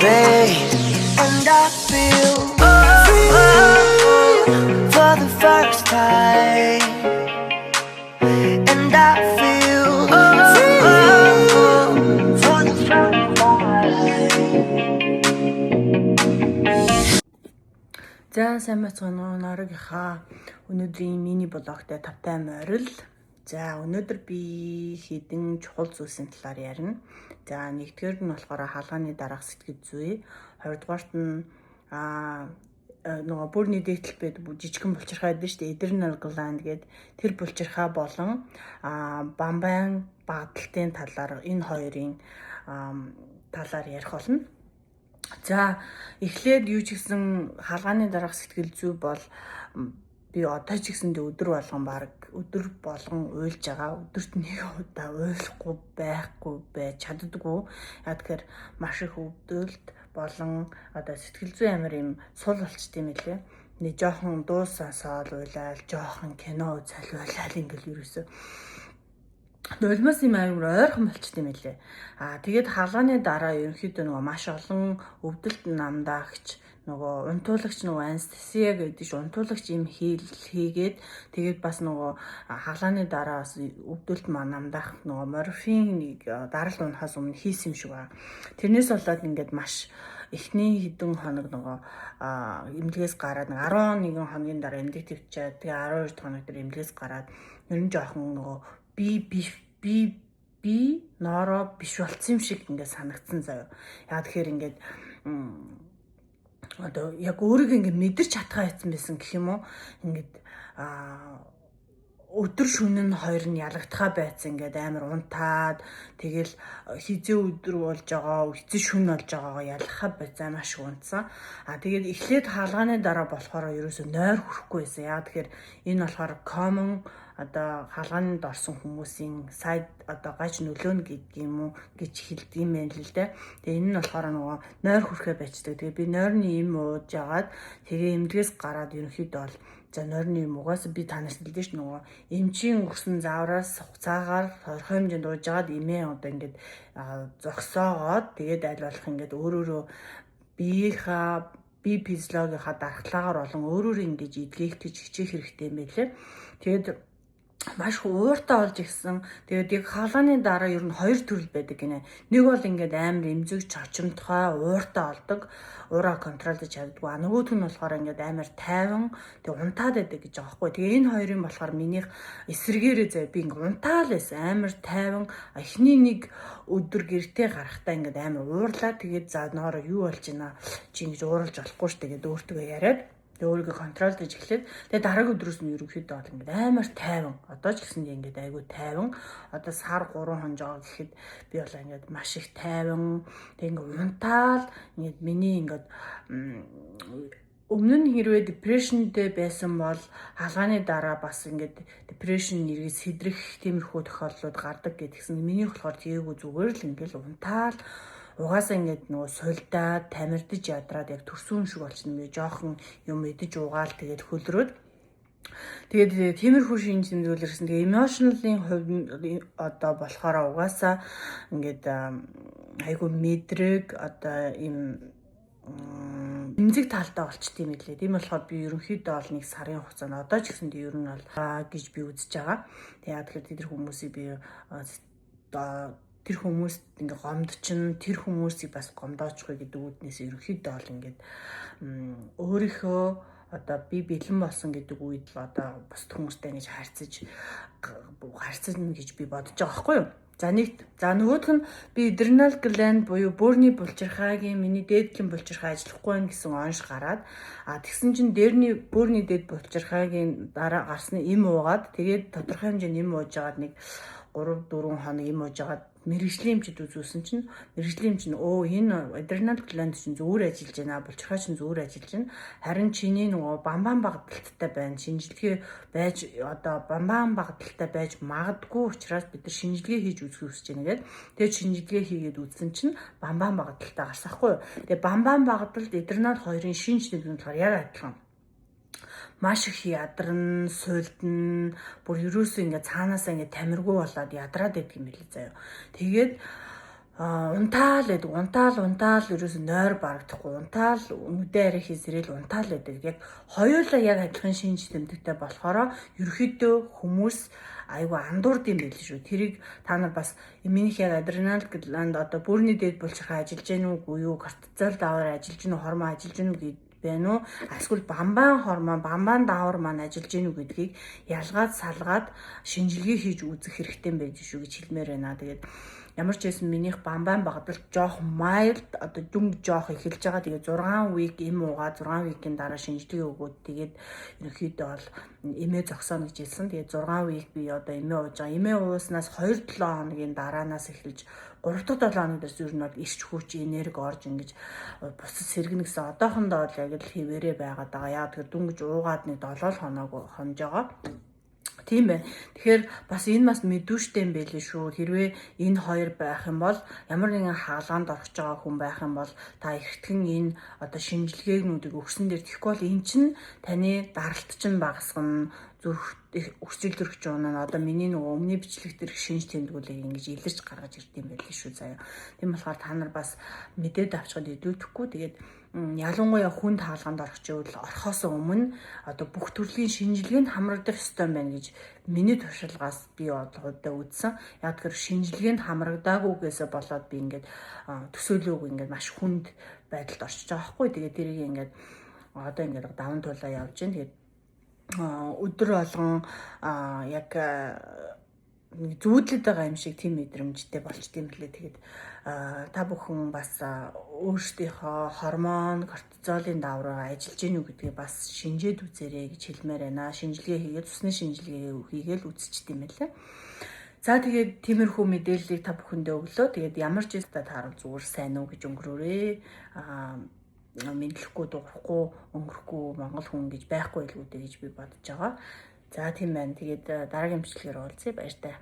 Baby. And I feel free for the first time. And I feel free for the first time. За, сайн байцгаана уу, Норогийнхаа өнөөдрийн мини блогтой тавтай морил. За, өнөөдөр би хэдэн чухал зүйлсийн талаар ярина. За, нэгдүгээр нь болохоор хаалганы дараах сэтгэл зүй. Хоёрдугаарт нь нөгөө бүрний дээд талбайд жижигхэн булчирхай байдаг шүү дээ. Adrenal gland гэдэг тэр булчирхай болон бамбайн багадалтын талаар, энэ хоёрын талаар ярих болно. За, эхлээд юу ч гэсэн хаалганы дараах сэтгэл зүй бол би одоо ч гэсэндээ өдөр болгон, баг өдөр болгон уйлж байгаа. Өдөрт нэг удаа уйлахгүй байхгүй байж чаддаггүй. Яг тэгэхээр маш их өвдөлт болон одоо сэтгэл зүй амар юм сул болчт юм лээ. Нэг жоохон дуу сонсоол уйлал, жоохон кино үзэл уйлал, ингээл ерөөсөө нулимаас юм амар ойрхон болчт юм лээ. Аа, тэгээд хаалганы дараа ерөнхийдөө нөгөө маш олон өвдөлт намдаагч, нөгөө унтуулагч, нөгөө анестезиа гэдэг ш унтуулагч юм хийгээд, тэгээд бас нөгөө хаалганы дараа бас өвдөлт маа намдаах нөгөө морфин нэг даралт унахаас өмнө хийсэн юм шиг байна. Тэрнээс болоод ингээд маш эхний хэдэн хоног нөгөө эмнэлгээс гараад, нэг 11 хоногийн дараа эмнэлэг твчээд, тэгээ 12 хоног дээр эмнэлгээс гараад ер нь жоохон нөгөө би биш, би Норо биш болцсон юм шиг ингээд санагдсан заяа. Яг тэгэхээр ингээд одоо яг өөрийгөө ингээд мэдэрч чадхаа байцсан байсан гэх юм уу. Ингээд өдөр шөнө нь хоёр нь ялагдхаа байцсан, ингээд амар унтаад, тэгэл хизээ өдөр болж байгаа, хизээ шөнө болж байгаагаа ялгахаа байцаа маш их унтсан. А тэгээд эхлээд хаалганы дараа болохоор ерөөсөө нойр хүрэхгүй байсан. Яг тэгэхээр энэ болохоор common, одоо хаалгаанд орсон хүмүүсийн side, одоо гаж нөлөөнө гэдэг юм уу гэж хэлдэг юм байна л дээ. Тэгээ энэ нь болохоор нөгөө нойр хүрэхээ байцдаг. Тэгээ би нойрны им ууж агаад, тэгээ эмнэлгээс гараад ерөнхийдөө бол за, нойрны юм угаасаа би та нарт хэлдэж ш, нөгөө эмчийн өгсөн заавраас хугацаагаар тодорхой хэмжээнд ууж агаад эмээ одоо ингээд зогсоогоод, тэгээд аль болох ингээд өөр өөрөө биеийнхаа бие физиологийнхаа дархлаагаар болон өөр өөр ингэж эдгээх гэж хичээх хэрэгтэй юм байлээ. Тэгээд маш ууртай болж ирсэн. Тэгээд яг хаалганы дараа ер нь хоёр төрөл байдаг гинэ. Нэг бол ингээд амар эмзэг, чочомтгой, ууртай болдог. Уураа control дож чаддаггүй. А нөгөөх нь болохоор ингээд амар тайван, тэг унтаад байдаг гэж байгаа байхгүй. Тэгээ энэ хоёрын болохоор минийх эсрэгээрээ заяа, би ингээд унтаал байсан. Амар тайван. Эхний нэг өдөр гэртээ гарахтаа ингээд амар уурлаа. Тэгээд за, Норо, юу болж байна? Чи ингэж ууралж болохгүй шүү дээ гэдээ өөртөө яриад, тэгээ өөрийгөө control дож эхлээд, тэгээ дараагийн өдрөөс нь ерөнхийдөө бол ингээд амар тайван. Одоо ч гэсэн ингээд айгүй тайван. Одоо сар 3 хоног байгаа гэхэд би бол ингээд маш их тайван. Тэгээ ингээд унтаал, ингээд миний ингээд өмнө нь хэрвээ depression тэй байсан бол хаалганы дараа бас ингээд depression нэргээд сэдрэх тиймэрхүү тохиолдлууд гардаг гэдгсэн. Миний болохоор тгээгүй, зүгээр л ингээд унтаал, угаасаа ингээд нөгөө сулдаад тамирдаж ядраад яг төрсөн шиг болчихно. Би жоохон юм идэж угаал, тэгээд хөлрөөд. Тэгээд тиймэрхүү шинж тэмдгүүл ирсэн. Тэгээ emotional-ийн хувьд одоо болохоор угаасаа ингээд айгүй мэдрэг, одоо им эмзэг талтай болчт юм лээ. Тийм болохоор би ерөнхийдөө бол нэг сарын хугацаанд одоо ч гэсэн ер нь бол гэж би үзэж байгаа. Тэгээд тэгэхээр тэр хүмүүсийг би одоо тэр хүмүүст ингээ гомдчин, тэр хүмүүсийг бас гомдоочгүй гэдэг үүднээс ерөнхийдөө бол ингээд өөрийнхөө одоо би бэлэн болсон гэдэг үед л одоо бусд хүмүүстэй ингэж харьцаж харьцана гэж би бодож байгаа байхгүй юу? За, нэгт. За, нөгөөх нь би adrenal gland буюу бөөрийн булчирхайгийн, миний дээдлийн булчирхай ажиллахгүй байна гэсэн онш гараад, тэгсэн чинь дээрний бөөрийн дээд булчирхайгийн дараа гарсны эм уугаад, тэгээд тодорхой хэмжээний эм ууж агаад, нэг 3 4 хоног эм ууж агаад мэргэжлийн эмчид үзүүлсэн чинь мэргэжлийн эмч нь өө, энэ adrenal gland чинь зүгээр ажиллаж байна, булчирхай чинь зүгээр ажиллаж байна, харин чиний нөгөө бамбаан багадалттай байна, шинжилгээ байж, одоо бамбаан багадалтай байж магадгүй учраас бид нар шинжилгээ хийж үзэх хүсэж байна гээд, тэгээд шинжилгээ хийгээд үзсэн чинь бамбаан багадалтай гарсан хгүй юу. Тэгээд бамбаан багадалт, adrenal хоёрын шинж тэмдэг нь болохоор яг адилхан, маш их ядарна, сулдна, бүр ерөөсөө ингээ цаанаасаа ингээ тамиргүй болоод ядраад байдаг юм билээ заяа. Тэгээд Унтаал гэдэг, унтаал унтаал ерөөс нойр барагдахгүй, унтаал нүдэ арай хийсрээл унтаал гэдэг. Яг хоёулаа яг адилхан шинж тэмдэгтэй болохоор ерөөхдөө хүмүүс айгүй андуурд юм байл шүү. Тэрийг та нар бас минийх яг adrenal gland одоо бүрний дээд булчирхай ажиллаж гэнэ үгүй юу, кортизол даавар ажиллаж гэнэ үү, гормон ажиллаж гэнэ үү гэд байна уу? Эсвэл бамбан гормон, бамбан даавар маань ажиллаж гэнэ үү гэдгийг ялгаад салгаад шинжилгээ хийж үзэх хэрэгтэй юм байж шүү гэж хэлмээр байна. Тэгээд ямар ч байсан минийх бамбан багадал жоох mild, одоо дүнг жоох эхэлж байгаа. Тэгээд 6 week эм уугаа, 6 week-ийн дараа шинжилгээ өгөөд, тэгээд ерөнхийдөө бол эмээ зогсооно гэж хэлсэн. Тэгээд 6 week би одоо эмээ ууж байгаа. Эмээ ууснаас 2-7 хоногийн дараанаас эхэлж 3 дахь 7 хоног дээрс ер нь бол эрч хүч, энерги орж, ингэж бусад сэргэнэ гэсэн. Одоохондоо бол яг л хэвээрээ байгаад байгаа. Яа тэгэхээр дүнгэж уугаад нэг 7 хоног хонж байгаа. Тийм байна. Тэгэхээр бас энэ бас мэдүүштэй юм байлээ шүү. Хэрвээ энэ хоёр байх юм бол, ямар нэгэн хагалгаанд орох байгаа хүн байх юм бол та эргэтхэн энэ одоо шинжилгээнүүдийг өгсөн дээр, тэгэхгүй бол эн чинь таны даралт чинь багасгана, зүрх өсчил төрөх жуунаа. Одоо миний нөгөө өмнө бичлэг дээрх шинж тэмдгүүлийг ингэж илэрч гаргаж ирд юм байлээ шүү заяа. Тийм болохоор та нар бас мэдээд авчихад илүүтэхгүй. Тэгээд ялангуяа хүнд хаалганд орох чивэл орохоос өмнө одоо бүх төрлийн шинжилгээнд хамрагдах ёстой юм байна гэж миний туршлагаас би одоо үзсэн. Яг тэр шинжилгээнд хамрагдаагүйгээсээ болоод би ингээд төсөөлөөгүй, ингээд маш хүнд байдалд орчиж байгаа байхгүй. Тэгээд тэрийг ингээд одоо ингээд даван туулаа явж байна. Тэгээд өдөр болгон яг нэг зүүдлээд байгаа юм шиг тийм мэдрэмжтэй болчт юм лээ. Тэгээд та бүхэн бас өөрсдийнхөө гормон, кортизолын даавраа ажиллаж гин үү гэдгийг бас шинжээд үзээрэй гэж хэлмээр байна. Шинжилгээ хийгээд, цусны шинжилгээ хийгээл үзчихдэг юм байлаа. За, тэгээд тиймэрхүү мэдээллийг та бүхэндээ өглөө. Тэгээд ямар ч юм таарал зүгээр сайн уу гэж өнгөрөөрэй. Мэдлэхгүй, дуурахгүй өнгөрөхгүй монгол хүн гэж байхгүй илгүүдээ гэж би бодож байгаа. За, тийм байна. Тэгээд дараагийн бичлэгээр уулзъя. Баяртай.